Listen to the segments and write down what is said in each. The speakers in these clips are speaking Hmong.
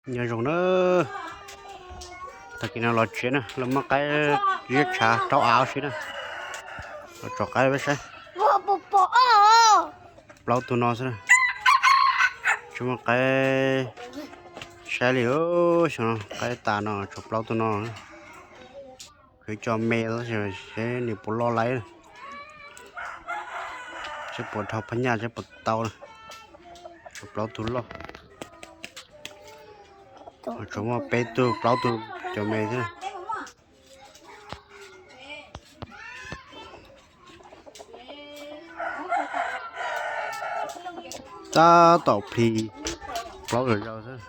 Nyob zoo na, tag kis no los tsev na, los muab qaib ziab tshav rau av si na. Los tsom qaib peb saib. Plaub tug no xwb na. Tsis muaj qaib saib li, xyoo no qaib tas no tshuav plaub tug no. Khwv cov me seb nws puas loj laib, seb puas dhau phab nyaj seb puas tau na. Tshuav plaub tug loj, tshuav muaj peb tug plaub tug cov me thiab. Tab tom plhis plaub zom zaws xwb.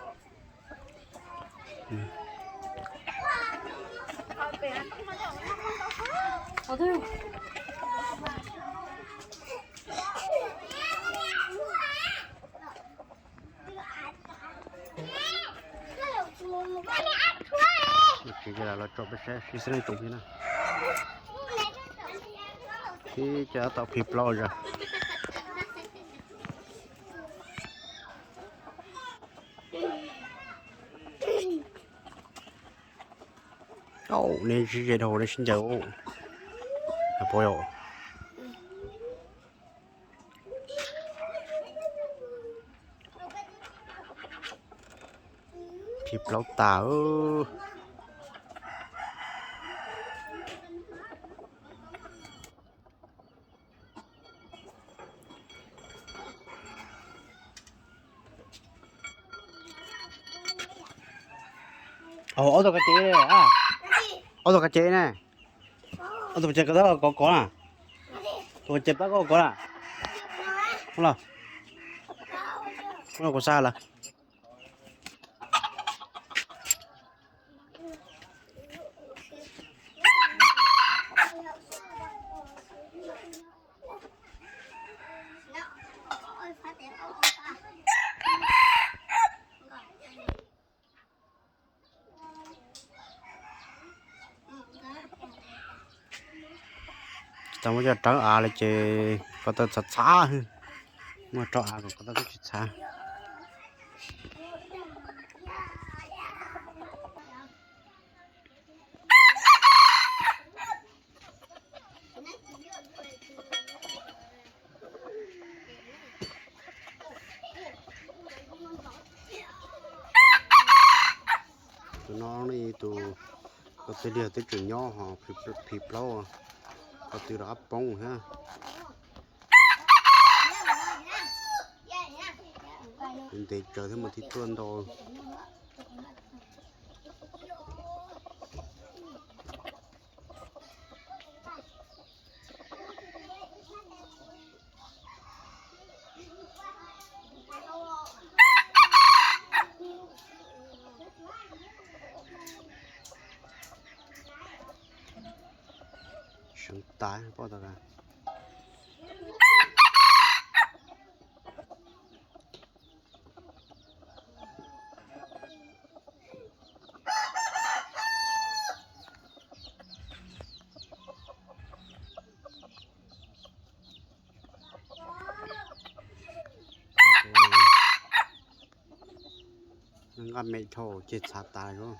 Tsis los tsom peb saib sib xeeb tsoom thiab na. Ib co tab tom plhis plaub zom zaws. Au, nej sib ze dhau nej sib ncaws. Pov yom. Plhis plaub tas. Ob tug kav cev, ob tug kav cev ne, ob tug kav cev kov kov na, tus kav cev pab kov kov na, los, kuv xa lawm. Tsis tau muab coj rau av li ces ko taw txhav txhav, muab rau av kom ko taw tsis txhav. Tus no tus ko tw liag twb tseem nyob ho, plhis plaub, ko tw rov qab poob thiab. Ntev tsawv thiab mas thiaj tuaj ntau. Seev tas poj tas. Nqaj me dhau ces txhav tas lawm.